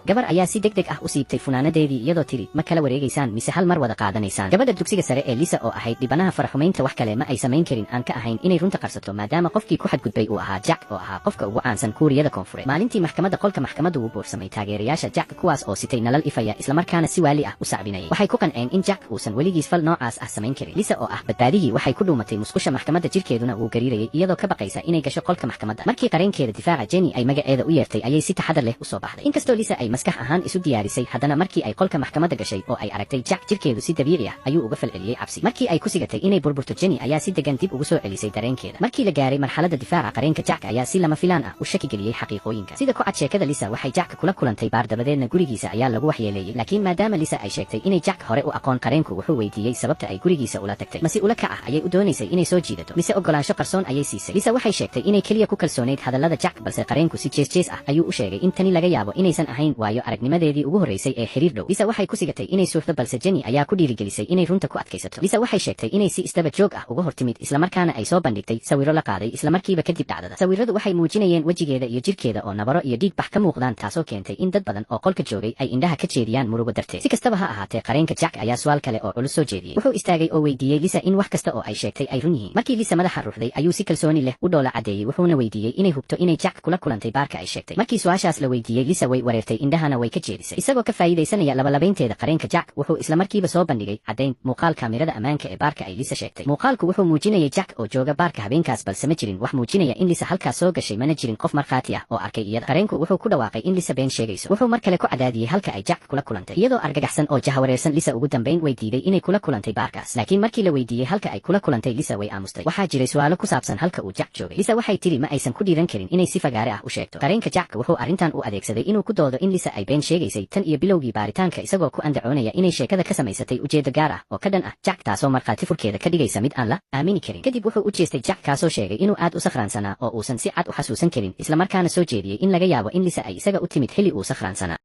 Gabar ayaa si degdeg ah u siibtay funaanadeedii, iyadoo tiri, "Ma kala wareegaysaan mise hal mar wada qaadanaysaan?" Gabadha dugsiga sare ee Lisa oo ahayd dhibanaha faraxumaynta wax kale ma ay samayn karin aan ka ahayn inay runta qarsato, maadaama qofkii ku xadgudbay uu ahaa Jack oo ahaa qofka ugu caansan Kuuriyada Koonfureed. Maalintii maxkamadda, qolka maxkamaddu wuu buursamay taageerayaasha Jack, kuwaas oo sitay nalal ifaya, islamarkaana si waali ah u sacbinayay. Waxay ku qanceen in Jack uusan weligiis fal noocaas ah samayn karin. Lisa oo ah badbaadihii waxay ku dhuumatay musqusha maxkamadda, jirkeeduna wuu gariirayay, iyadoo ka baqaysa inay gasho qolka maxkamadda. Markii qareenkeeda difaaca Jenny ay magaceeda u yeertay, ayay si taxadar leh u soo baxday. Inkastoo Lisa ay maskax ahaan isu diyaarisay, haddana markii ay qolka maxkamadda gashay oo ay aragtay Jack, jirkeedu si dabiici ah ayuu uga falceliyey cabsi. Markii ay ku sigatay inay burburto, Jenny ayaa si degan dib ugu soo celisay dareenkeeda. Markii la gaaray marxaladda difaaca, qareenka Jack ayaa si lama filaan ah u shaki geliyey xaqiiqooyinka. Sida ku cad sheekada, Lisa waxay Jack kula kulantay baar, dabadeedna gurigiisa ayaa lagu waxyeeleeyey. Laakiin maadaama Lisa ay sheegtay inay Jack hore u aqoon, qareenku wuxuu weydiiyey sababta ay gurigiisa ula tagtay. Mase ula kac ah ayay u doonaysay inay soo jiidato, mise ogolaansho qarsoon ayay siisay? Lisa waxay sheegtay inay keliya ku kalsoonayd hadallada Jack, balse qareenku si jees jees ah ayuu u sheegay in tani laga yaabo inaysan ahayn waayo aragnimadeedii ugu horreysay ee xiriir dhow. Lisa waxay ku sigatay inay suuxdo, balse Jenny ayaa ku dhiirigelisay inay runta ku adkaysato. Lisa waxay sheegtay inay si isdaba joog ah uga hortimid, islamarkaana ay soo bandhigtay sawirro la qaaday islamarkiiba kadib dhacdada. Sawirradu waxay muujinayeen wejigeeda iyo jirkeeda oo nabaro iyo dhiig bax ka muuqdaan, taasoo keentay in dad badan oo qolka joogay ay indhaha ka jeediyaan murugo darteed. Si kastaba ha ahaatee, qareenka Jack ayaa su'aal kale oo culus soo jeediyey. Wuxuu istaagay oo weydiiyey Lisa in wax kasta oo ay sheegtay ay run yihiin. Markii Lisa madaxa ruxday, ayuu si kalsooni leh u dhoola caddeeyey, wuxuuna weydiiyey inay hubto inay Jack kula kulantay baarka ay sheegtay. Markii su'aashaas la weydiiyey, Lisa way wareertay, indhahana way ka jeedisay. Isagoo ka faa'iidaysanaya labalabaynteeda, qareenka Jack wuxuu islamarkiiba soo bandhigay caddayn: muuqaal kaamirada ammaanka ee baarka ay Lisa sheegtay. Muuqaalku wuxuu muujinayay Jack oo jooga baarka habeenkaas, balse ma jirin wax muujinaya in Lisa halkaas soo gashay, mana jirin qof markhaati ah oo arkay iyada. Qareenku wuxuu ku dhawaaqay in Lisa been sheegayso. Wuxuu mar kale ku cadaadiyey halka ay Jack kula kulantay. Iyadoo argagaxsan oo jahawareersan, Lisa ugu dambayn way diiday inay kula kulantay baarkaas. Laakiin markii la weydiiyey halka ay kula kulantay, Lisa way aamustay. Waxaa jiray su'aalo ku saabsan halka uu Jack joogay. Lisa waxay tiri ma aysan ku dhiiran karin inay si fagaare ah u sheegto. Qareenka Jack wuxuu arrintan u adeegsaday inuu ku doodo in Lisa ay been sheegaysay tan iyo bilowgii baaritaanka, isagoo ku andacoonaya inay sheekada ka samaysatay ujeedo gaar ah oo ka dhan ah Jack, taasoo markhaati furkeeda ka dhigaysa mid aan la aamini karin. Kadib wuxuu u jeestay Jack, kaasoo sheegay inuu aad u sakhraansanaa oo uusan si cad u xasuusan karin, islamarkaana soo jeediyey in laga yaabo in Lisa ay isaga u timid xilli uu sakhraansanaa.